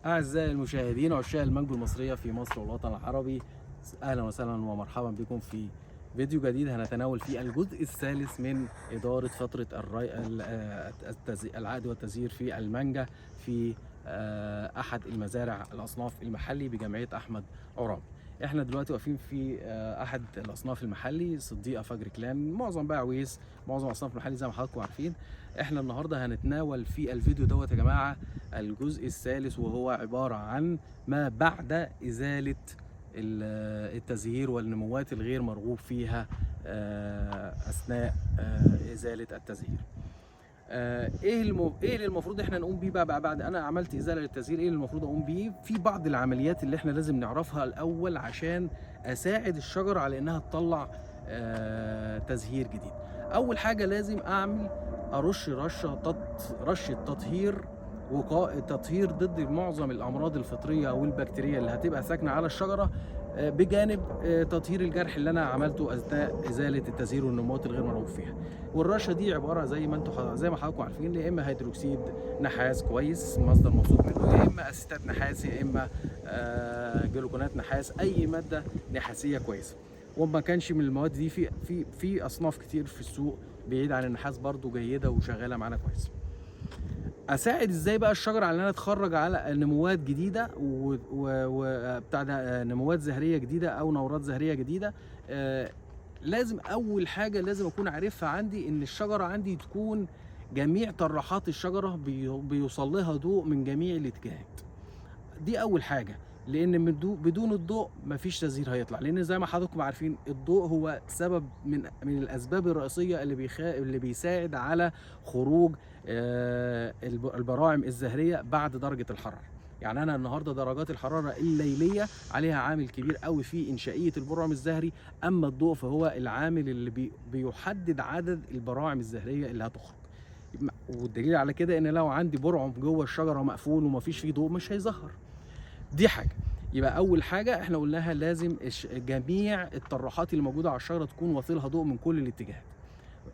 أعزائي المشاهدين عشاق المانجو المصرية في مصر والوطن العربي، أهلا وسهلا ومرحبا بكم في فيديو جديد هنتناول فيه الجزء الثالث من إدارة فترة الري العقد والتزهير في المانجا في أحد المزارع الأصناف المحلي بجمعية أحمد عرابي. احنا دلوقتي واقفين في احد الاصناف المحلي صديقه فجر كلان، معظم بقى عويس، معظم الاصناف المحلي زي ما حضراتكم عارفين. احنا النهارده هنتناول في الفيديو دوت يا جماعة الجزء الثالث، وهو عبارة عن ما بعد ازالة التزهير والنموات الغير مرغوب فيها اثناء ازالة التزهير. ايه اللي المفروض احنا نقوم بيه بقى بعد انا عملت ازالة للتزهير؟ ايه اللي المفروض اقوم بيه؟ في بعض العمليات اللي احنا لازم نعرفها الاول عشان اساعد الشجرة على انها تطلع تزهير جديد. اول حاجة لازم اعمل ارش رشه تطهير وقاء تطهير ضد معظم الامراض الفطرية والبكتيريه اللي هتبقى ساكنة على الشجرة، بجانب تطهير الجرح اللي انا عملته اثناء ازالة التزهير والنموات الغير مرغوب فيها. والرشه دي عبارة زي ما حضراتكم عارفين، يا اما هيدروكسيد نحاس كويس مصدر موثوق منه، يا اما اسيتات نحاس، يا اما جلوكونات نحاس، اي مادة نحاسيه كويسة. وما كانش من المواد دي في في في اصناف كتير في السوق بعيد عن النحاس برضو جيدة وشغالة معانا كويس. اساعد ازاي بقى الشجرة على ان انا اتخرج على نموات جديدة وبتاع ده، نموات زهريه جديدة او نورات زهريه جديدة؟ لازم اول حاجة لازم اكون عارفها عندي ان الشجرة عندي تكون جميع طراحات الشجرة بيوصل لها ضوء من جميع الاتجاهات. دي اول حاجة، لان بدون الضوء مفيش تزهير هيطلع، لان زي ما حضراتكم عارفين الضوء هو سبب من الاسباب الرئيسية اللي بيساعد على خروج البراعم الزهريه بعد درجه الحرارة. يعني انا النهارده درجات الحرارة الليلية عليها عامل كبير قوي في انشائيه البرعم الزهري، اما الضوء فهو العامل اللي بيحدد عدد البراعم الزهريه اللي هتخرج. والدليل على كده ان لو عندي برعم جوه الشجرة مقفول ومفيش فيه ضوء مش هيظهر. دي حاجة. يبقى اول حاجة احنا قلناها لازم جميع الطراحات اللي موجودة على الشجرة تكون واصلها ضوء من كل الاتجاهات،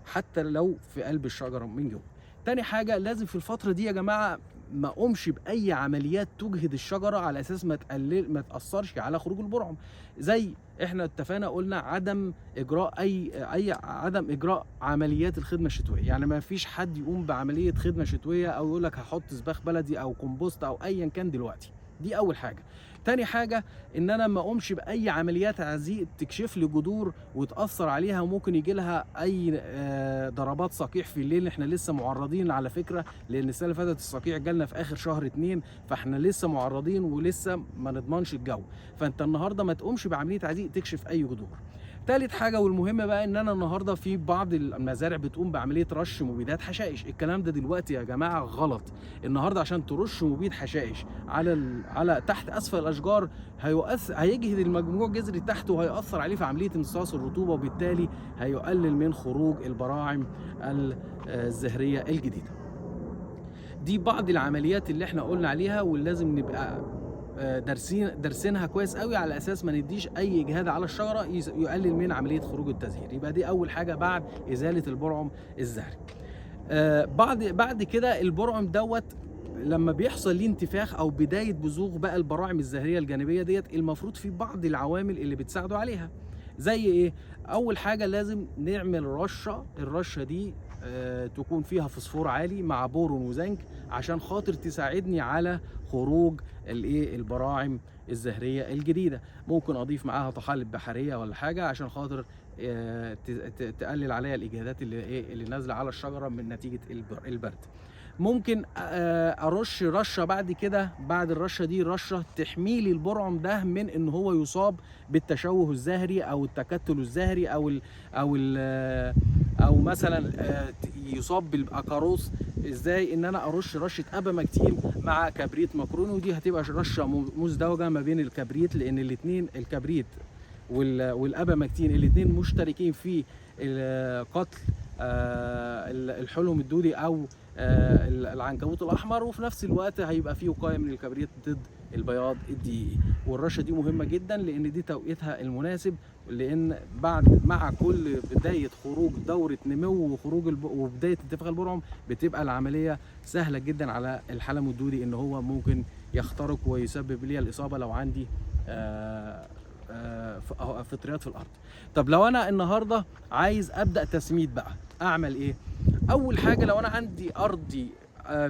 حتى لو في قلب الشجرة من جوه. تاني حاجة لازم في الفترة دي يا جماعة ما اقومش باي عمليات تجهد الشجرة على اساس ما تاثرش على خروج البرعم. زي احنا اتفقنا قلنا عدم اجراء اي عدم اجراء عمليات الخدمة الشتوية، يعني ما فيش حد يقوم بعملية خدمة شتوية او يقول لك هحط سباخ بلدي او كومبوست او ايا كان دلوقتي. دي اول حاجة. تاني حاجة ان انا ما اقومش باي عمليات عزيق تكشف لي جذور وتاثر عليها وممكن يجي لها اي ضربات صقيع في الليل. احنا لسه معرضين على فكرة، لان السنة اللي فاتت الصقيع جالنا في اخر شهر 2، فاحنا لسه معرضين ولسه ما نضمنش الجو. فانت النهارده ما تقومش بعملية عزيق تكشف اي جذور. تالت حاجة والمهمه بقى ان انا النهارده في بعض المزارع بتقوم بعملية رش مبيدات حشائش. الكلام ده دلوقتي يا جماعة غلط. النهارده عشان ترش مبيد حشائش على تحت اسفل الاشجار هيجهد المجموع جذري تحت وهيأثر عليه في عملية امتصاص الرطوبة، وبالتالي هيقلل من خروج البراعم الزهريه الجديدة. دي بعض العمليات اللي احنا قلنا عليها واللازم نبقى دارسينها كويس قوي على اساس ما نديش اي اجهاد على الشجرة يقلل من عملية خروج التزهير. يبقى دي اول حاجة بعد ازالة البرعم الزهري. بعد كده البرعم دوت لما بيحصل ليه انتفاخ او بداية بزوغ بقى البراعم الزهريه الجانبية ديت، المفروض في بعض العوامل اللي بتساعده عليها. زي ايه؟ اول حاجة لازم نعمل رشه، الرشه دي تكون فيها فوسفور عالي مع بورون وزنك عشان خاطر تساعدني على خروج البراعم الزهريه الجديدة. ممكن اضيف معاها طحالب بحرية ولا حاجة عشان خاطر تقلل عليها الاجهادات اللي نازله على الشجرة من نتيجة البرد. ممكن ارش رشه بعد كده، بعد الرشه دي رشه تحمي لي البرعم ده من ان هو يصاب بالتشوه الزهري او التكتل الزهري او ال او ال او مثلا يصاب بالاكاروس. ازاي؟ ان انا ارش رشه ابامكتين مع كبريت مكروني، ودي هتبقى رشه مزدوجة ما بين الكبريت، لان الاثنين الكبريت والابامكتين الاثنين مشتركين في قتل الحلم الدودي او العنكبوت الاحمر، وفي نفس الوقت هيبقى فيه وقاية من الكبريت ضد البياض الدقيقي. والرشه دي مهمة جدا لان دي توقيتها المناسب، لان بعد مع كل بداية خروج دوره نمو وخروج وبداية انتفاخ البرعم بتبقى العملية سهلة جدا على الحلم الدودي ان هو ممكن يخترق ويسبب لي الاصابة لو عندي فطريات في الارض. طب لو انا النهارده عايز ابدا تسميد بقى اعمل ايه؟ اول حاجة لو انا عندي ارضي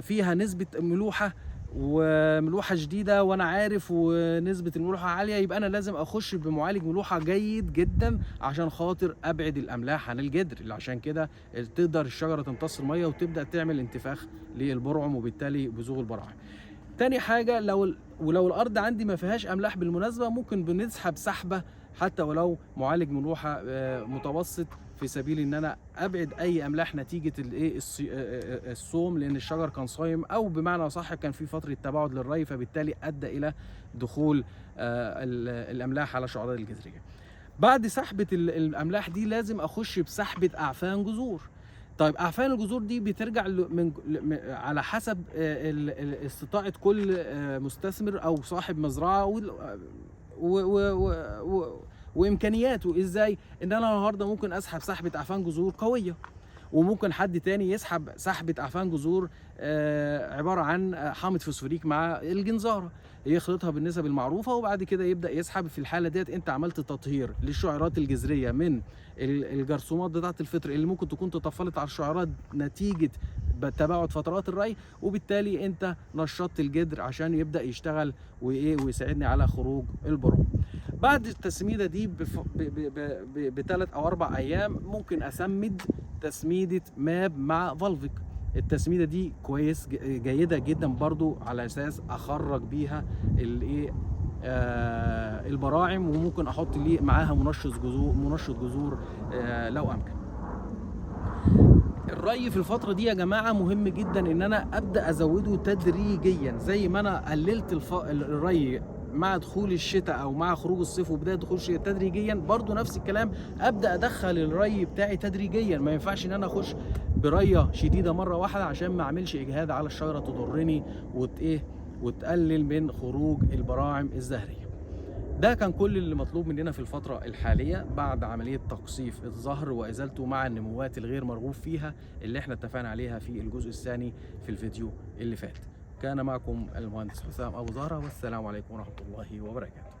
فيها نسبه ملوحه وملوحه شديدة وانا عارف ونسبه الملوحه عالية، يبقى انا لازم اخش بمعالج ملوحه جيد جدا عشان خاطر ابعد الاملاح عن الجدر، اللي عشان كده تقدر الشجرة تمتص المية وتبدا تعمل انتفاخ للبرعم وبالتالي بزوغ البراعم. تاني حاجة ولو الارض عندي ما فيهاش املاح بالمناسبة، ممكن بنسحب سحبه حتى ولو معالج ملوحه متوسط في سبيل ان انا ابعد اي املاح نتيجة الايه الصوم، لان الشجر كان صايم او بمعنى صح كان في فترة تباعد للري، فبالتالي ادى الى دخول الاملاح على الشعيرات الجذرية. بعد سحبه الاملاح دي لازم اخش بسحبه اعفان جذور. طيب اعفان الجذور دي بترجع على حسب استطاعه كل مستثمر او صاحب مزرعة وامكانياته. ازاي؟ ان انا النهارده ممكن اسحب سحبه اعفان جذور قوية، وممكن حد تاني يسحب سحبه اعفان جذور عبارة عن حامض فوسفوريك مع الجنزاره، يخلطها بالنسب المعروفة وبعد كده يبدا يسحب. في الحالة ديت انت عملت تطهير للشعيرات الجذرية من الجرثومات بتاعه الفطر اللي ممكن تكون تطفلت على الشعيرات نتيجة تباعد فترات الري، وبالتالي انت نشطت الجدر عشان يبدا يشتغل وايه ويساعدني على خروج البرعم. بعد التسميده دي ب3 أو 4 ايام ممكن اسمد تسميده ماب مع فالفيك. التسميده دي كويس جيدة جدا برضو على اساس اخرج بيها الايه البراعم، وممكن احط ليه معاها منشط جذور لو امكن. الري في الفترة دي يا جماعة مهم جدا ان انا ابدا ازوده تدريجيا، زي ما انا قللت الري مع دخول الشتاء او مع خروج الصيف وبداية دخول الشتاء تدريجيا، برضو نفس الكلام ابدا ادخل الري بتاعي تدريجيا. ما ينفعش ان انا اخش برية شديدة مرة واحدة عشان ما اعملش اجهاد على الشجرة تضرني وتقلل من خروج البراعم الزهريه. ده كان كل اللي مطلوب مننا في الفترة الحالية بعد عملية تقصيف الزهر وازالته مع النموات الغير مرغوب فيها اللي احنا اتفقنا عليها في الجزء الثاني في الفيديو اللي فات. كان معكم المهندس حسام أبو زهرة، والسلام عليكم ورحمة الله وبركاته.